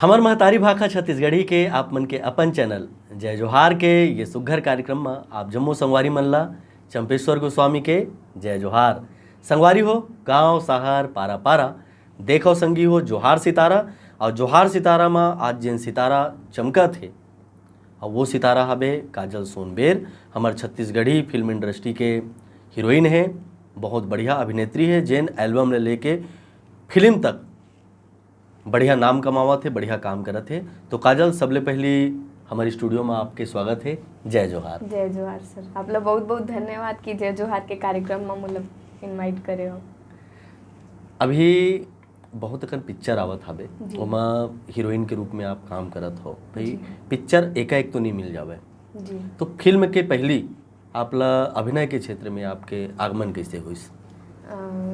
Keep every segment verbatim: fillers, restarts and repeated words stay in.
हमर महतारी भाखा छत्तीसगढ़ी के आप मन के अपन चैनल जय जोहार के ये सुग्घर कार्यक्रम म आप जम्मो संगवारी मन ला चंपेश्वर गोस्वामी के जय जोहार। संगवारी हो, गांव, शहर, पारा, पारा, देखो संगी हो, जोहार सितारा। और जोहार सितारा म आज जेन सितारा चमकत हे, और वो सितारा हबे काजल सोनबेर, हमर छत्तीसगढ़ी फिल्म इंडस्ट्री के हीरोइन हे, बहुत बढ़िया अभिनेत्री हे, जेन एल्बम ले लेके फिल्म तक बढ़िया नाम कमावत हे, बढ़िया काम करत हे। तो काजल, सबले पहली हमारे स्टूडियो में आपके स्वागत है। जय जोहार। जय जोहार सर, आप ला बहुत बहुत धन्यवाद कि जय जोहार के कार्यक्रम में मोला इनवाइट करे हो। अभी बहुत अकन पिक्चर आवत हवे, जी। ओमा हीरोइन के रूप में आप काम करत हो भाई। जी। पिक्चर एकाएक तो नहीं मिल जावे, जी। तो फिल्म के पहली आप ला अभिनय के क्षेत्र में आपके आगमन कैसे होइस? अ,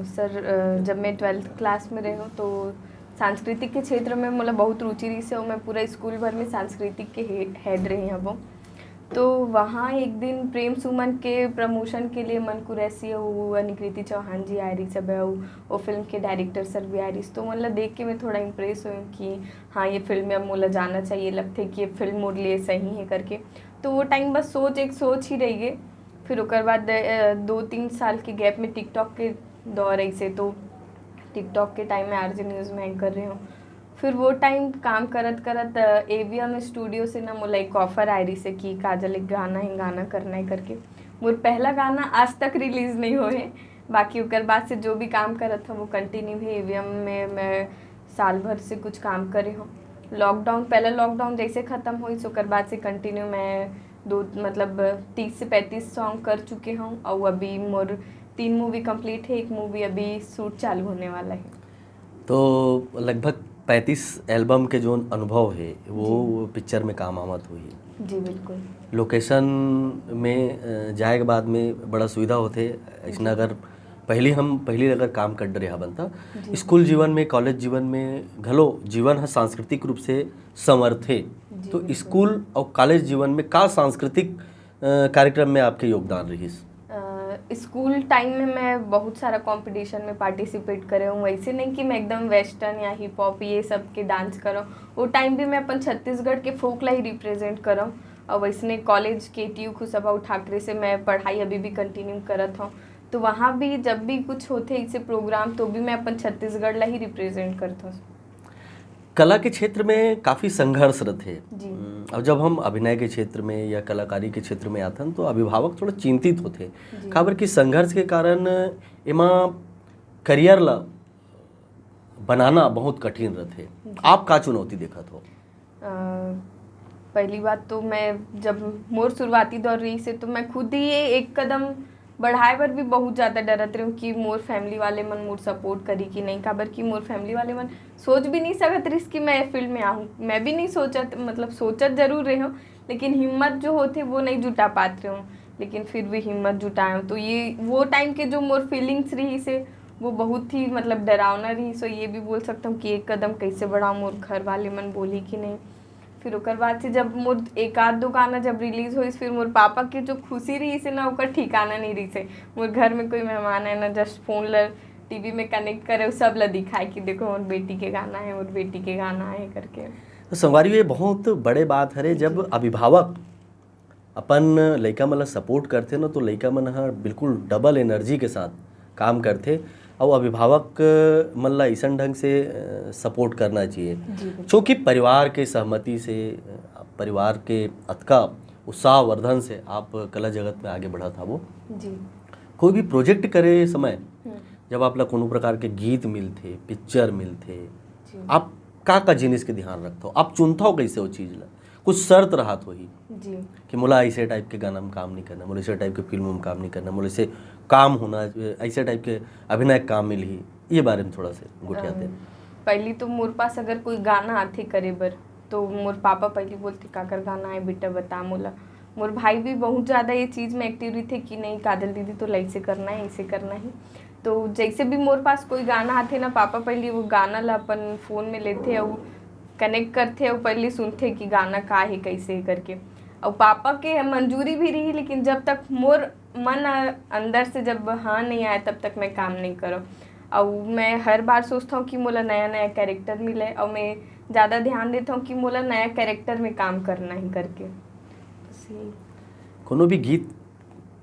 सर, अ, जब मैं ट्वेल्थ क्लास में रहे हूँ तो सांस्कृतिक के क्षेत्र में मोला बहुत रुचि रहिस हे और मैं पूरा स्कूल भर में सांस्कृतिक के हे-, हेड रही हूँ। तो वहाँ एक दिन प्रेम सुमन के प्रमोशन के लिए मन कुरैशी अउ अनिकृति चौहान जी आए रहिस हवे अउ वो फिल्म के डायरेक्टर सर भी आए रहिस। तो मतलब देख के मैं थोड़ा इम्प्रेस हुई कि हाँ, ये फिल्म में अब मोला जाना चाहिए, लगथे कि ये फिल्म मोर लिए सही है करके। तो वो टाइम बस सोच, एक सोच ही रही गई। फिर ओकर बाद, अ, दो तीन साल के गैप में टिकटॉक के दौर ऐसे, तो टिकटॉक के टाइम में आरजे न्यूज़ में एंकर रही हूँ। फिर वो टाइम काम करत करत एवीएम स्टूडियो से ना मोला एक ऑफर आए रही से कि काजल, एक गाना है, गाना करना है करके। मोर पहला गाना आज तक रिलीज नहीं हुए है, बाकी ओकर बाद से जो भी काम करत हूँ वो कंटिन्यू है। एवीएम में मैं साल भर से कुछ काम करे हूँ। लॉकडाउन, पहला लॉकडाउन जैसे ख़त्म होइस, ओकर बाद से कंटिन्यू मैं दो, मतलब, तीस से पैंतीस सॉन्ग कर चुके हूँ और अभी मोर तीन मूवी कंप्लीट है, एक मूवी अभी शूट चालू होने वाला है। तो लगभग पैंतीस एल्बम के जो अनुभव है, वो, जी। वो पिक्चर में काम आवत हुई। जी, बिल्कुल। लोकेशन में, अ, जाए के बाद में बड़ा सुविधा होथे। ऐसना जी। अगर पहली हम, पहली अगर काम कर रहे हवन त जी। स्कूल जीवन में, कॉलेज जीवन में घलो जीवन ह सांस्कृतिक रूप से संवरथे। जी, तो बिल्कुल। स्कूल और कॉलेज जीवन में का सांस्कृतिक, अ, कार्यक्रम में आपके योगदान रहिस? अ, स्कूल टाइम में मैं बहुत सारा कॉम्पिटिशन में पार्टिसिपेट करे हूँ। ऐसे नहीं कि मैं एकदम वेस्टर्न या हिप हॉप ये सब के डांस करूँ। वो टाइम भी मैं अपन छत्तीसगढ़ के फोक ला ही रिप्रेजेंट करूँ। और वैसने कॉलेज केटीयू खुशबा ठाकरे से मैं पढ़ाई अभी भी कंटिन्यू करत हूँ। तो वहाँ भी जब भी कुछ होथे ऐसे प्रोग्राम, तो भी मैं अपन छत्तीसगढ़ ला ही रिप्रेजेंट करत हूँ। कला के क्षेत्र में काफ़ी संघर्ष रथे। जी। हम्म, अब जब हम अभिनय के क्षेत्र में या कलाकारी के क्षेत्र में आथन, तो अभिभावक थोड़ा चिंतित होथे। जी। काबर कि संघर्ष के कारण एमा करियर ला बनाना बहुत कठिन रथे। जी। आप का चुनौती देखत हो? अ, पहली बात तो मैं, जब मोर शुरुआती दौर रहिस हे, तो मैं खुद ही ये एक कदम बढ़ाए बर भी बहुत ज़्यादा डरत रही हूँ कि मोर फैमिली वाले मन मोर सपोर्ट करी कि नहीं, काबर कि मोर फैमिली वाले मन सोच भी नहीं सकत रहिस कि मैं फील्ड में आहूँ। मैं भी नहीं सोचत, मतलब, सोचत जरूर रहे हूँ, लेकिन हिम्मत जो होथे वो नहीं जुटा पात रहे हूँ, लेकिन फिर भी हिम्मत जुटाए हूँ। तो ये वो टाइम के जो मोर फीलिंग्स रहिस हे, वो बहुत ही, मतलब, डरावना रहिस। सो ये भी बोल सकता हूँ कि एक कदम कैसे बढ़ाऊँ, मोर घर वाले मन बोली कि नहीं। फिर ओकर बाद से जब मोर एक आध दो गाना जब रिलीज होइस, फिर मोर पापा के जो खुशी रहिस हे ना, ओकर ठिकाना नहीं रहिस हे। मोर घर में कोई मेहमान आए ना, जस्ट फोन ल टीवी में कनेक्ट करे, सब ल दिखाए कि देखो, मोर बेटी के गाना है, मोर बेटी के गाना है करके। तो संगवारी, ये बहुत बड़े बात हरे, जब जी। अभिभावक अपन लइका मन ला सपोर्ट करथे ना, तो लइका मन ह बिल्कुल डबल एनर्जी के साथ काम करथे। अउ अभिभावक मन ला अइसन ढंग से, अ, सपोर्ट करना चाहिए, जी, बिल्कुल। क्योंकि परिवार के सहमति से, अ, परिवार के अतका उत्साहवर्धन से आप कला जगत में आगे बढ़त हवो। जी। कोई भी प्रोजेक्ट करे समय, हम्म। जब आप ला कोनो प्रकार के गीत मिलथे, पिक्चर मिलथे, जी। आप का का जिनिस के ध्यान रखथव? आप चुनथव कैसे वो चीज ला? कुछ शर्त रहत होही जी। कि मोला ऐसे टाइप के गाना में काम नहीं करना, मोला ऐसे टाइप के फिल्म में काम नहीं करना, मोला ऐसे काम होना, ऐसे टाइप के अभिनय के काम मिलही, ये बारे में थोड़ा से गोठिया दे। अम, पहली तो मोर पास अगर कोई गाना आथे करे बर, तो मोर पापा पहली बोलथे, "काकर गाना है बेटा, बता मोला।" मोर भाई भी बहुत ज़्यादा ये चीज़ में एक्टिव रहिथे कि नहीं, काजल दीदी तो ऐसे करना है, ऐसे करना है। तो जैसे भी मोर पास कोई गाना आथे ना, पापा पहली वो गाना ला अपन फोन में लेथे अउ कनेक्ट करथे अउ पहली सुनथे कि गाना का है, कैसे है करके। अउ पापा के मंजूरी भी रही, लेकिन जब तक मोर मन अ-, अंदर से जब हाँ नहीं आए, तब तक मैं काम नहीं करो। अउ मैं हर बार सोचता हूँ कि मोला नया नया कैरेक्टर मिले, अउ मैं ज़्यादा ध्यान देता हूँ कि मोला नया कैरेक्टर में काम करना ही करके, बस यही। कोनो भी गीत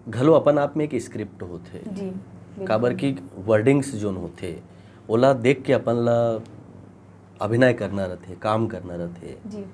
घलो अपन आप में एक स्क्रिप्ट होथे। जी, बिल्कुल। काबर कि वर्डिंग्स जोन होथे, ओला देख के अपन ला अभिनय करना रथे, काम करना रथे। जी।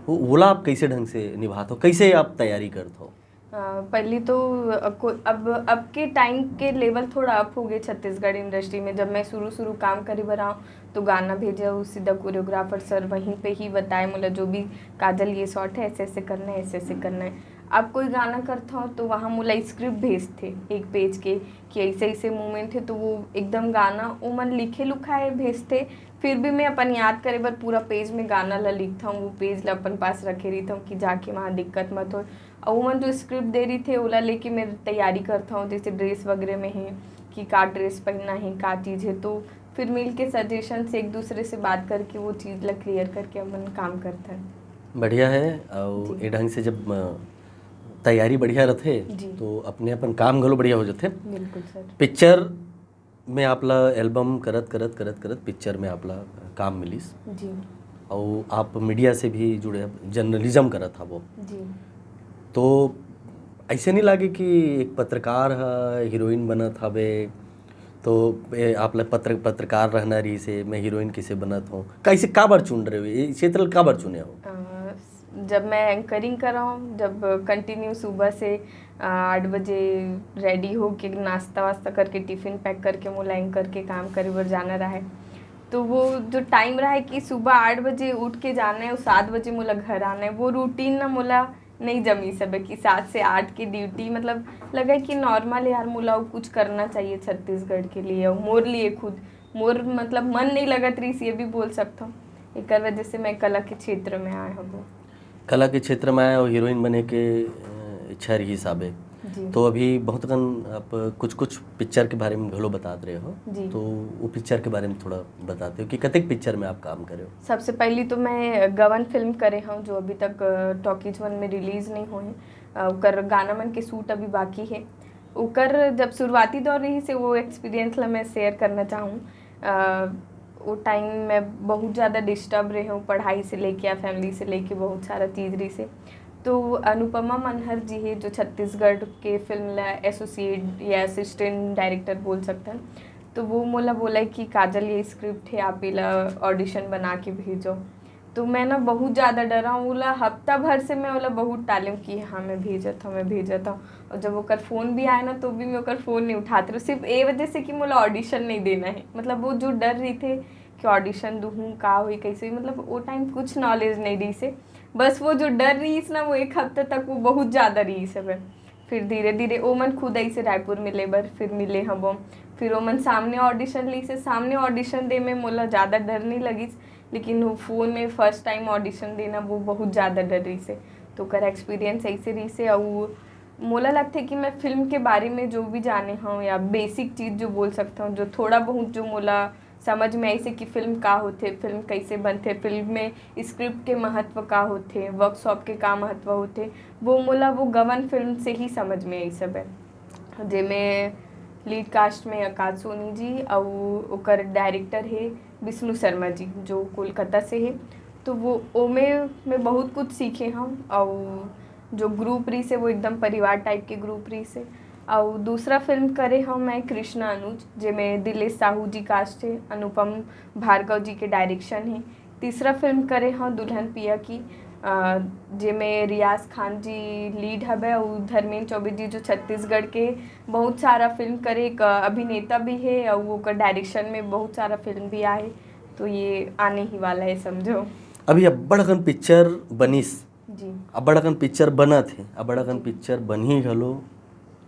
वो, ओला आप कैसे ढंग से निभात हो, कैसे आप तैयारी करत हो? अ, पहली तो अब को-, अब, अब के टाइम के लेवल थोड़ा अप हो गए छत्तीसगढ़ इंडस्ट्री में। जब मैं शुरू शुरू काम करे बर आऊँ, तो गाना भेजा, वो सीधा कोरियोग्राफर सर वहीं पे ही बताए मोला, जो भी, "काजल, ये शॉट है, ऐसे ऐसे करना है, ऐसे ऐसे करना है।" अब कोई गाना करता हूँ, तो वहाँ मोला स्क्रिप्ट भेजते एक पेज के कि ऐसे ऐसे मूवमेंट है, तो वो एकदम गाना वो मन लिखे लुखाए भेजते। फिर भी मैं अपन याद करे बर पूरा पेज में गाना ला लिखता हूँ, वो पेज ला अपन पास रखे रहता हूँ कि जाके वहाँ दिक्कत मत हो। और वो मन जो स्क्रिप्ट दे रही थे, ओला लेके मैं तैयारी करता हूँ, जैसे ड्रेस वगैरह में है कि का ड्रेस पहनना है, का चीज़ है, तो फिर मिल के सजेशन से, एक दूसरे से बात करके वो चीज़ ला क्लियर करके अपन काम करते हैं। बढ़िया है। और जी। ये ढंग से जब अ, तैयारी बढ़िया रथे, जी। तो अपने अपन काम घलो बढ़िया हो जाथे। बिल्कुल सर। पिक्चर में आप ला एल्बम करत करत करत करत पिक्चर में आप ला काम मिलिस। जी। और आप मीडिया से भी जुड़े, जर्नलिज्म करत हवो। जी। तो ऐसे नहीं लागे कि एक पत्रकार ह हीरोइन बनत हवे, तो ए, आप ला पत्र पत्रकार रहना रहिस हे, मैं हीरोइन कैसे बनत हूँ, कैसे, काबर चुन रहे हो ये क्षेत्र, काबर चुने हो? अ, जब मैं एंकरिंग कर रहा हूँ, जब कंटिन्यू सुबह से अ, आठ बजे रेडी होके, नाश्ता वास्ता करके, टिफिन पैक करके मोला एंकर के काम करे बर जाना रहा है, तो वो जो टाइम रहा है कि सुबह आठ बजे उठ के जाना है और सात बजे मोला घर आना है, वो रूटीन ना मोला नहीं जमी सबे कि सात से आठ की ड्यूटी, मतलब, लगा कि नॉर्मल है यार, मोला अउ कुछ करना चाहिए छत्तीसगढ़ के लिए और मोर लिए खुद। मोर, मतलब, मन नहीं लगत रहिस, ये भी बोल सकता हूँ। एकर वजह से मैं कला के क्षेत्र में आए हूँ। कला के क्षेत्र में आए और हीरोइन बने के अ, इच्छा रहिस हाबे। जी। तो अभी बहुत कन आप कुछ कुछ पिक्चर के बारे में घलो बतात रहे हो, जी। तो वो पिक्चर के बारे में थोड़ा बताते हो कि कतेक पिक्चर में आप काम करे हो? सबसे पहली तो मैं गवन फिल्म करे हूँ, जो अभी तक अ, टॉकीज वन में रिलीज नहीं हुई है। अ, ओकर गाना मन के शूट अभी बाकी है। ओकर जब शुरुआती दौर रहिस हे, वो एक्सपीरियंस ला मैं शेयर करना चाहूँ। अ, वो टाइम मैं बहुत ज़्यादा डिस्टर्ब रहे हूँ, पढ़ाई से लेके या फैमिली से लेके बहुत सारा चीज़ रहिस हे। तो अनुपमा मनहर जी है, जो छत्तीसगढ़ के फिल्म ला एसोसिएट या असिस्टेंट डायरेक्टर बोल सकते हैं, तो वो मोला बोला कि काजल, ये स्क्रिप्ट है, आप एला ऑडिशन बना के भेजो। तो मैं ना बहुत ज़्यादा डरा हूँ, ओला हफ्ता भर से मैं ओला बहुत टाले हूँ कि हाँ, मैं भेजत हूँ, मैं भेजत हूँ। और जब ओकर फ़ोन भी आए ना, तो भी मैं ओकर फ़ोन नहीं उठात रहे, सिर्फ ए वजह से कि मोला ऑडिशन नहीं देना है। मतलब, वो जो डर रहिथे कि ऑडिशन दूहूँ, का होई, कैसे होई, मतलब, वो टाइम कुछ नॉलेज नहीं रहिस हे। बस वो जो डर रहिस ना, वो एक हफ्ता तक वो बहुत ज़्यादा रहिस हवे। फिर धीरे धीरे ओमन खुद ऐसे रायपुर मिले बर फिर मिले हबो। फिर ओमन सामने ऑडिशन लिस हे, सामने ऑडिशन दे में मोला ज़्यादा डर नहीं लगिस, लेकिन वो फ़ोन में फर्स्ट टाइम ऑडिशन देना, वो बहुत ज़्यादा डर रहिस हे। तो ओकर एक्सपीरियंस ऐसे रहिस हे। अउ मोला लगथे कि मैं फिल्म के बारे में जो भी जाने हूँ या बेसिक चीज़ जो बोल सकता हूँ, जो थोड़ा बहुत जो मोला समझ में आइस हे कि फिल्म का होथे, फिल्म कैसे बनथे, फिल्म में स्क्रिप्ट के महत्व का होथे, वर्कशॉप के का महत्व होथे, वो मोला वो गवन फिल्म से ही समझ में आइस हवे, जेमे लीड कास्ट में आकाश सोनी जी अउ ओकर डायरेक्टर हे विष्णु शर्मा जी, जो कोलकाता से हे। तो वो ओमे मैं बहुत कुछ सीखे हूँ, अउ जो ग्रुप रहिस हे, वो एकदम परिवार टाइप के ग्रुप रहिस हे। अउ दूसरा फिल्म करे हूँ मैं कृष्णा अनुज, जेमे दिलेश साहू जी कास्ट हे, अनुपम भार्गव जी के डायरेक्शन हे। तीसरा फिल्म करे हूँ दुल्हन पिया की, अ, जेमे रियाज खान जी लीड हवे अउ धर्मेंद्र चौबे जी, जो छत्तीसगढ़ के बहुत सारा फिल्म करे, एक अभिनेता भी हे अउ ओकर डायरेक्शन में बहुत सारा फिल्म भी आए, तो ये आने ही वाला है, समझो। अभी अब्बड़ अकन पिक्चर बनिस, जी। अब्बड़ अकन पिक्चर बनत हे, अब्बड़ अकन पिक्चर बनही घलो,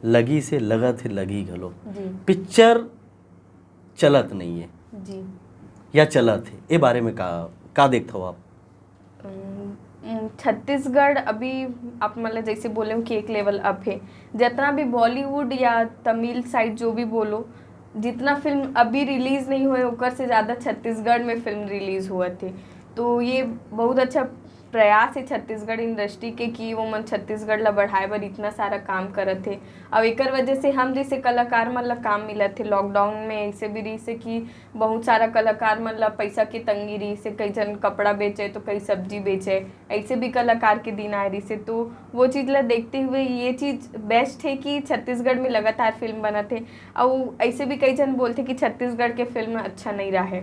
लगिस हे, लगत हे, लगही घलो। जी। पिक्चर चलत नहीं है जी। या चलत है, ए बारे में का, का देखत हो आप? अम, अम, छत्तीसगढ़ अभी आप, मतलब, जैसे बोले हो कि एक लेवल अप है, जितना भी बॉलीवुड या तमिल साइड जो भी बोलो, जितना फिल्म अभी रिलीज नहीं हुए, ओकर से ज़्यादा छत्तीसगढ़ में फिल्म रिलीज हुआ थे। तो ये बहुत अच्छा प्रयास हे छत्तीसगढ़ इंडस्ट्री के कि वो मन छत्तीसगढ़ ला बढ़ाए बर इतना सारा काम करत हे। अउ एकर वजह से हम जैसे कलाकार मन ला काम मिलत हे। लॉकडाउन में ऐसे भी रहिसे कि बहुत सारा कलाकार मन ला पैसा के तंगी रहिसे, कई झन कपड़ा बेचे तो कई सब्जी बेचे, ऐसे भी कलाकार के दिन आए रहिसे। तो वो चीज़ ला देखते हुए ये चीज़ बेस्ट हे कि छत्तीसगढ़ में लगातार फिल्म बनत हे। अउ ऐसे भी कई झन बोलथे कि छत्तीसगढ़ के फिल्म अच्छा नहीं रहे,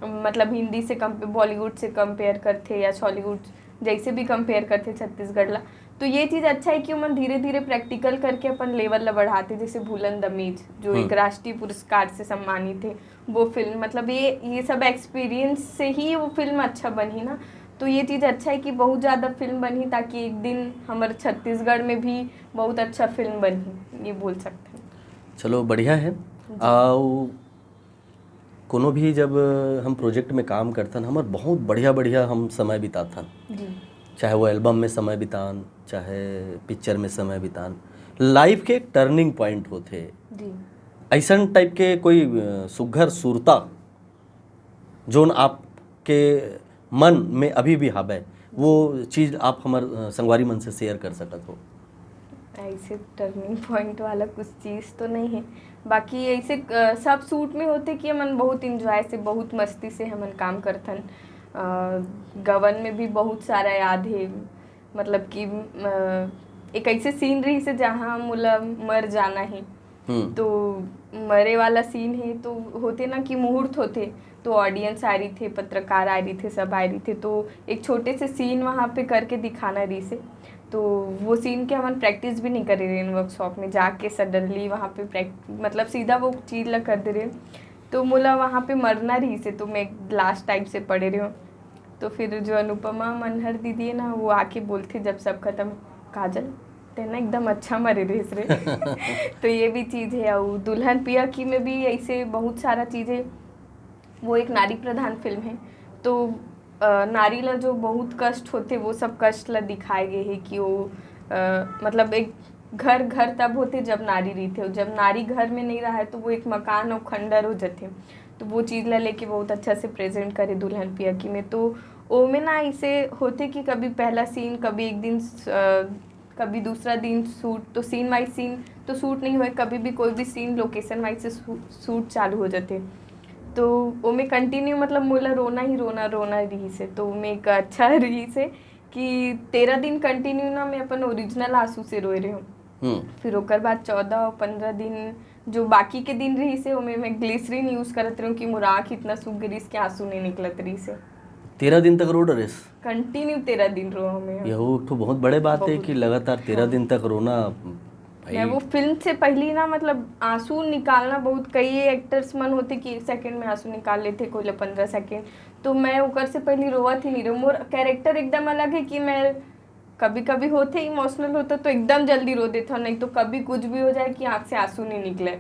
मतलब हिंदी से कम, बॉलीवुड से कंपेयर करथे या सॉलीवुड, जैसे भी कंपेयर करथे छत्तीसगढ़ ला। तो ये चीज़ अच्छा है कि ओमन धीरे धीरे प्रैक्टिकल करके अपन लेवल ला बढ़ाते, जैसे भूलन दमेज जो एक हम्म। राष्ट्रीय पुरस्कार से सम्मानित है वो फिल्म, मतलब ये ये सब एक्सपीरियंस से ही वो फिल्म अच्छा बनही ना। तो ये चीज़ अच्छा है कि बहुत ज़्यादा फिल्म बनही, ताकि एक दिन हमर छत्तीसगढ़ में भी बहुत अच्छा फिल्म बनही, ये बोल सकते हैं। चलो, बढ़िया है। जी। अउ कोनो भी जब हम प्रोजेक्ट में काम करथन, हमर बहुत बढ़िया बढ़िया हम समय बिताथन, जी। चाहे वो एल्बम में समय बितान, चाहे पिक्चर में समय बितान। लाइफ के एक टर्निंग पॉइंट होथे। जी। ऐसन टाइप के कोई अ, सुघर सुरता जोन आपके मन में अभी भी हावय, वो चीज़ आप हमर अ, संगवारी मन से शेयर कर सकत हो? ऐसे टर्निंग पॉइंट वाला कुछ चीज़ तो नहीं है। बाकी ऐसे अ, सब शूट में होथे कि हमन बहुत इंजॉय से, बहुत मस्ती से हमन काम करथन। अ, गवन में भी बहुत सारा याद है, मतलब कि अ, एक ऐसे सीन रहिसे जहाँ मोला मर जाना है। हम्म। तो मरे वाला सीन है तो होथे ना कि मुहूर्त होथे, तो ऑडियंस आ रहिथे, पत्रकार आ रहिथे, सब आ रहिथे, तो एक छोटे से सीन वहाँ पे करके दिखाना रहिसे। तो वो सीन के हमन प्रैक्टिस भी नहीं करे रहेन वर्कशॉप में, जाके सडनली वहाँ पे प्रैक्ट मतलब सीधा वो चीज़ ला कर दे रहेन। तो मोला वहाँ पे मरना रहिसे, तो मैं लास्ट टाइप से पड़े रहेंव। तो फिर जो अनुपमा मनहर दीदी है ना, वो आके बोलथे जब सब खत्म, "काजल, ते ना एकदम अच्छा मरे रहिस रे।" तो ये भी चीज़ है। और दुल्हन पिया की में भी ऐसे बहुत सारा चीज़ें, वो एक नारी प्रधान फिल्म है, तो अ, नारी ला जो बहुत कष्ट होथे, वो सब कष्ट ला दिखाए गए है कि वो अ, मतलब एक घर घर तब होथे जब नारी रहिथे, और जब नारी घर में नहीं रहे तो वो एक मकान और खंडर हो जाथे। तो वो चीज़ ला लेके बहुत अच्छा से प्रेजेंट करे दुल्हन पिया की में। तो ओमे ना ऐसे होथे कि कभी पहला सीन, कभी एक दिन अ, कभी दूसरा दिन शूट, तो सीन वाइज सीन तो शूट नहीं होए, कभी भी कोई भी सीन लोकेशन वाइज से शू- शूट चालू हो जाथे। तो ओमे कंटिन्यू मतलब मोला रोना ही रोना, रोना रहिसे। तो ओमे एक अच्छा रहिसे कि तेरह दिन कंटिन्यू ना मैं अपन ओरिजिनल आंसू से रोए रहे हूँ। हम्म। फिर ओकर बाद चौदह और पन्द्रह दिन, जो बाकी के दिन रहिसे, ओमे मैं ग्लिसरीन यूज़ करत रहे हूँ कि मोर आँख इतना सूख गई कि आंसू नहीं निकलत रहिसे। तेरह दिन तक रो डरेस? कंटिन्यू तेरह दिन रो हमें। यह एक ठो बहुत बड़े बात है बहुत। कि लगातार तेरह हाँ। दिन तक रोना। भाई, मैं वो फिल्म से पहली ना, मतलब आंसू निकालना बहुत, कई एक्टर्स मन होथे कि एक सेकंड में आंसू निकाल लेथे, कोई ला पन्द्रह सेकंड। तो मैं ओकर से पहली रोवत ही नहीं रहूँ। मोर कैरेक्टर एकदम अलग है कि मैं कभी कभी होथे इमोशनल होता तो एकदम जल्दी रो देता हूँ, नहीं तो कभी कुछ भी हो जाए कि आँख से आंसू नहीं निकले।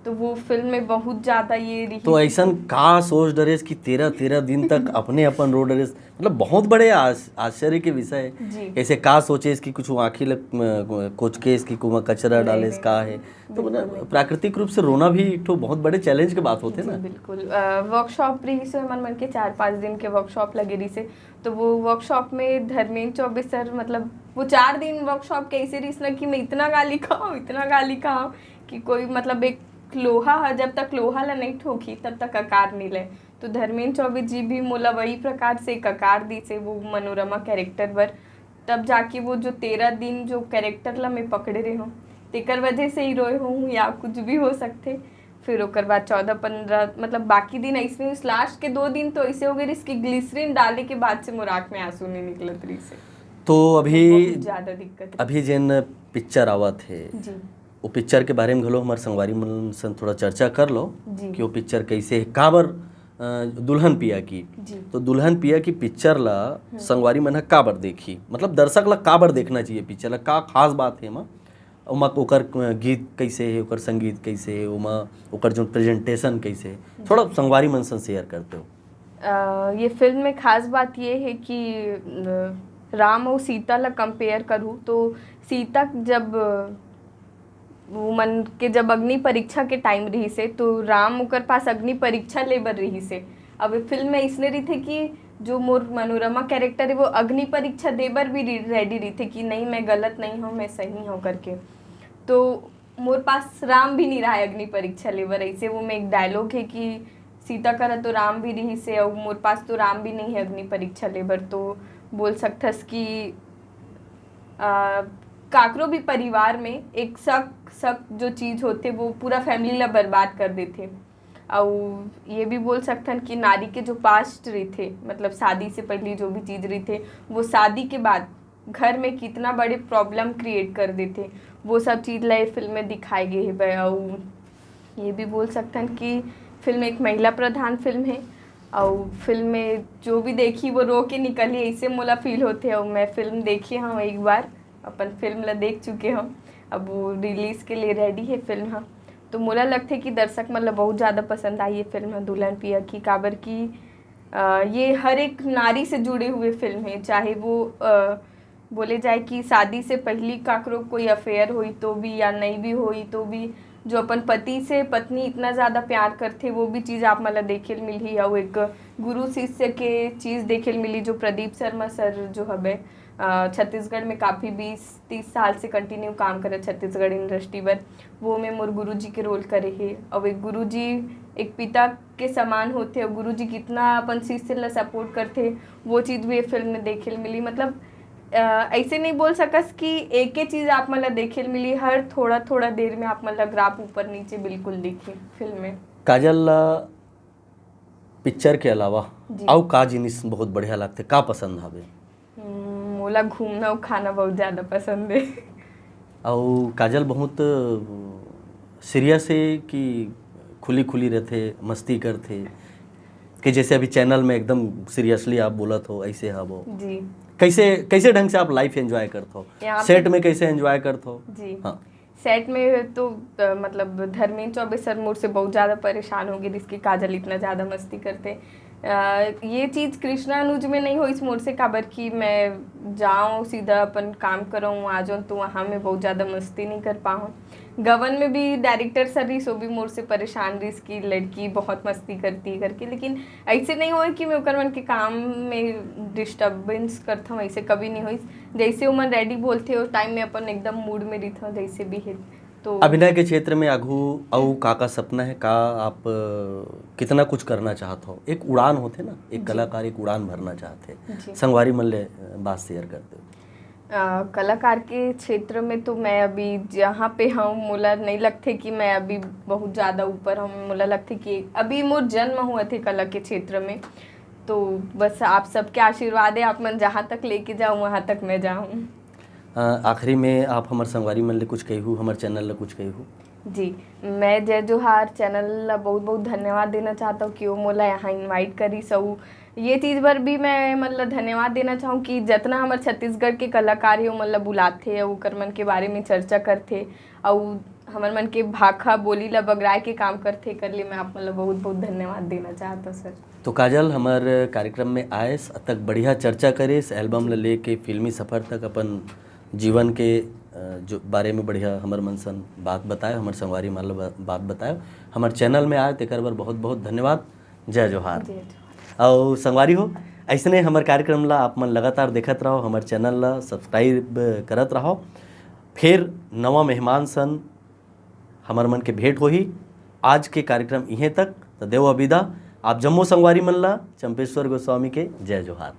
तो वो फिल्म में बहुत ज़्यादा ये रही। तो ऐसन का सोच डरेस कि तेरह तेरह दिन तक अपने अपन रो डरेस? मतलब बहुत बड़े आश-, आश्चर्य के विषय है। जी। ऐसे का सोचेस कि कुछ आँखी लग कोचकेस कि कुमा कचरा नहीं, डालेस, नहीं, का नहीं। है? तो मतलब बिल्कुल नहीं। प्राकृतिक रूप से रोना भी एक ठो बहुत बड़े चैलेंज के बात होथे जी, ना। बिल्कुल। वर्कशॉप रहिसे, हमन मन के चार पाँच दिन के वर्कशॉप लगे रहिसे। तो वो वर्कशॉप में धर्मेंद्र चौबे सर, मतलब वो चार दिन वर्कशॉप कैसे रहिस ना कि मैं इतना गाली खाऊं, इतना गाली खाऊं कि कोई, मतलब एक लोहा है, जब तक लोहा ला नहीं ठोकी तब तक आकार नहीं ले। तो धर्मेंद्र चौबे जी भी मोला वही प्रकार से एक आकार दिसे वो मनोरमा कैरेक्टर बर। तब जाके वो जो तेरह दिन जो कैरेक्टर ला मैं पकड़े रहे हूँ, तेकर वजह से ही रोए हूँ या कुछ भी हो सकथे। फिर ओकर बाद चौदह पन्द्रह, मतलब बाकी दिन ऐसे, उस लास्ट के दो दिन तो ऐसे हो गए रहिस कि ग्लिसरीन डाले के बाद से मोर आँख में आंसू नहीं निकलत रहिसे। तो अभी बहुत ज़्यादा दिक्कत रही। अभी जेन पिक्चर आवत है, जी। वो पिक्चर के बारे में घलो हमारे संगवारी मन से थोड़ा चर्चा कर लो जी। कि वो पिक्चर कैसे है, काबर अ, दुल्हन पिया की। जी। तो दुल्हन पिया की पिक्चर ला हम्म। संगवारी मन ह काबर देखी, मतलब दर्शक ला काबर देखना चाहिए पिक्चर ला, का खास बात है एमा? ओमा ओकर गीत कैसे है, ओकर संगीत कैसे है, ओमा ओकर जो प्रेजेंटेशन कैसे है, थोड़ा संगवारी मन से शेयर करते हो। अ, ये फिल्म में खास बात ये है कि अ, राम और सीता ला कंपेयर करूँ तो सीता जब अ, वो मन के जब अग्नि परीक्षा के टाइम रहिसे तो राम ओकर पास अग्नि परीक्षा ले बर रहिसे। अब ये फिल्म में इसने रहिथे कि जो मोर मनोरमा कैरेक्टर है, वो अग्नि परीक्षा दे बर भी रे-, रेडी रहिथे कि नहीं, मैं गलत नहीं हूँ, मैं सही हूँ करके। तो मोर पास राम भी नहीं रहा है अग्नि परीक्षा ले बर। ऐसे वो में एक डायलॉग है कि सीता करा तो राम भी रहिस हे, अउ मोर पास तो राम भी नहीं है अग्नि परीक्षा ले बर। तो बोल सकथस कि आ, काकरो भी परिवार में एक शक शक जो चीज होथे, वो पूरा फैमिली ला बर्बाद कर देथे। अउ ये भी बोल सकथन कि नारी के जो पास्ट रहिथे, मतलब शादी से पहले जो भी चीज रहिथे, वो शादी के बाद घर में कितना बड़े प्रॉब्लम क्रिएट कर देथे, वो सब चीज ला ये फिल्म में दिखाए गए हे। अउ ये भी बोल सकथन कि फिल्म एक महिला प्रधान फिल्म है, अउ फिल्म में जो भी देखी, वो रो के निकली, ऐसे मोला फील होथे। अउ मैं फिल्म देखे हूँ एक बार, अपन फिल्म ला देख चुके हूँ, अब वो रिलीज के लिए रेडी है फिल्म ह। तो मोला लगथे कि दर्शक मन ला बहुत ज़्यादा पसंद आई ये फिल्म ह, दुल्हन पिया की, काबर कि अ, ये हर एक नारी से जुड़े हुए फिल्म है, चाहे वो अ, बोले जाए कि शादी से पहली काकरो कोई अफेयर होई तो भी, या नहीं भी होई तो भी, जो अपन पति से पत्नी इतना ज़्यादा प्यार करथे, वो भी चीज़ आप मन ला देखे ल मिलही। अउ एक गुरु शिष्य के चीज़ देखे ल मिली, जो प्रदीप शर्मा सर जो हवे, अ, छत्तीसगढ़ में काफ़ी बीस तीस साल से कंटिन्यू काम करत छत्तीसगढ़ इंडस्ट्री बर, वो में मोर गुरु जी के रोल करे हे। अउ एक गुरु जी एक पिता के समान होथे, अउ गुरु जी कितना अपन शिष्य ला सपोर्ट करथे, वो चीज़ भी ये फिल्म में देखे ल मिली। मतलब अ, ऐसे नहीं बोल सकस कि एके चीज़ आप मन ला देखे ल मिली, हर थोड़ा थोड़ा देर में आप मन ला ग्राफ ऊपर नीचे बिल्कुल दिखी फिल्म में। काजल ला पिक्चर के अलावा जी। अउ का जिनिस बहुत बढ़िया लगथे, का पसंद हवे? हम्म, मोला घूमना अउ खाना बहुत ज़्यादा पसंद है। अउ काजल बहुत सीरियस है कि खुली खुली रहथे, मस्ती करथे, कि जैसे अभी चैनल में एकदम सीरियसली आप बोलत हो, ऐसे हवो? जी। कैसे, कैसे ढंग से आप लाइफ एंजॉय करत हो? यहाँ पे सेट में कैसे एंजॉय करत हो? जी। हाँ। सेट में तो अ, मतलब धर्मेंद्र चौबे सर मोर से बहुत ज़्यादा परेशान हो गए, जिसकी काजल इतना ज़्यादा मस्ती करते। अ, ये चीज़ कृष्णा अनुज में नहीं होइस मोर से, काबर कि मैं जाऊँ सीधा अपन काम करूँ, आ जाऊँ, तो वहाँ मैं बहुत ज़्यादा मस्ती नहीं कर पाऊँ। गवन में भी डायरेक्टर सर रहिस, वो भी मोर से परेशान रहिस कि लड़की बहुत मस्ती करती करके, लेकिन ऐसे नहीं होए कि मैं ओकर मन के काम में डिस्टर्बेंस करत हूँ, ऐसे कभी नहीं होइस। जैसे ओमन रेडी बोलथे, उस टाइम में अपन एकदम मूड में रहित हूँ, जैसे भी है। तो अभिनय के क्षेत्र में आघू अउ का का सपना है, का आप अ, कितना कुछ करना चाहत हो? एक उड़ान होथे ना, एक जी। कलाकार एक उड़ान भरना चाहथे। जी। संगवारी मन ले अ, बात शेयर कर दो। अ, कलाकार के क्षेत्र में तो मैं अभी जहाँ पे हूँ, मोला नहीं लगथे कि मैं अभी बहुत ज़्यादा ऊपर हूँ। मोला लगथे कि अभी मोर जन्म हुआ थे कला के क्षेत्र में, तो बस आप सबके आशीर्वाद है, आप मन जहाँ तक लेके जाओ, वहाँ तक मैं जाऊँ। अ, आखिरी में आप हमर संगवारी मन ले कुछ कहिहू, हमर चैनल ले कुछ कहिहू? जी, मैं जय जोहार चैनल ला बहुत-बहुत धन्यवाद देना चाहत हूँ कि वो मोला यहाँ इनवाइट करिस। अउ ये चीज़ बर भी मैं मतलब धन्यवाद देना चाहूँ कि जतना हमर छत्तीसगढ़ के कलाकार हे, ओमन ला बुलाथे अउ ओकर मन के बारे में चर्चा करथे, अउ हमर मन के भाखा बोली ला बगराए के काम करथे, एकर लिए मैं आप मन ला बहुत-बहुत धन्यवाद देना चाहत हूँ सर। तो काजल हमर कार्यक्रम में आयस, अतक बढ़िया चर्चा करिस, एल्बम ल लेके फिल्मी सफर तक अपन जीवन के, अ, जो बारे में बढ़िया हमर मन सन बात बताए, हमर संगवारी मन ल बा-, बात बताए, हमर चैनल में आए, तेकर बर बहुत-बहुत धन्यवाद। जय जोहार। जय जोहार। अउ संगवारी हो, ऐसने हमर कार्यक्रम ला आप मन लगातार देखत रहो, हमर चैनल ला सब्सक्राइब करत रहो। फिर नवा मेहमान सन हमर मन के भेंट होही। आज के कार्यक्रम इहें तक, त देव अबिदा। आप जम्मो संगवारी मन ला चंपेश्वर गोस्वामी के जय जोहार।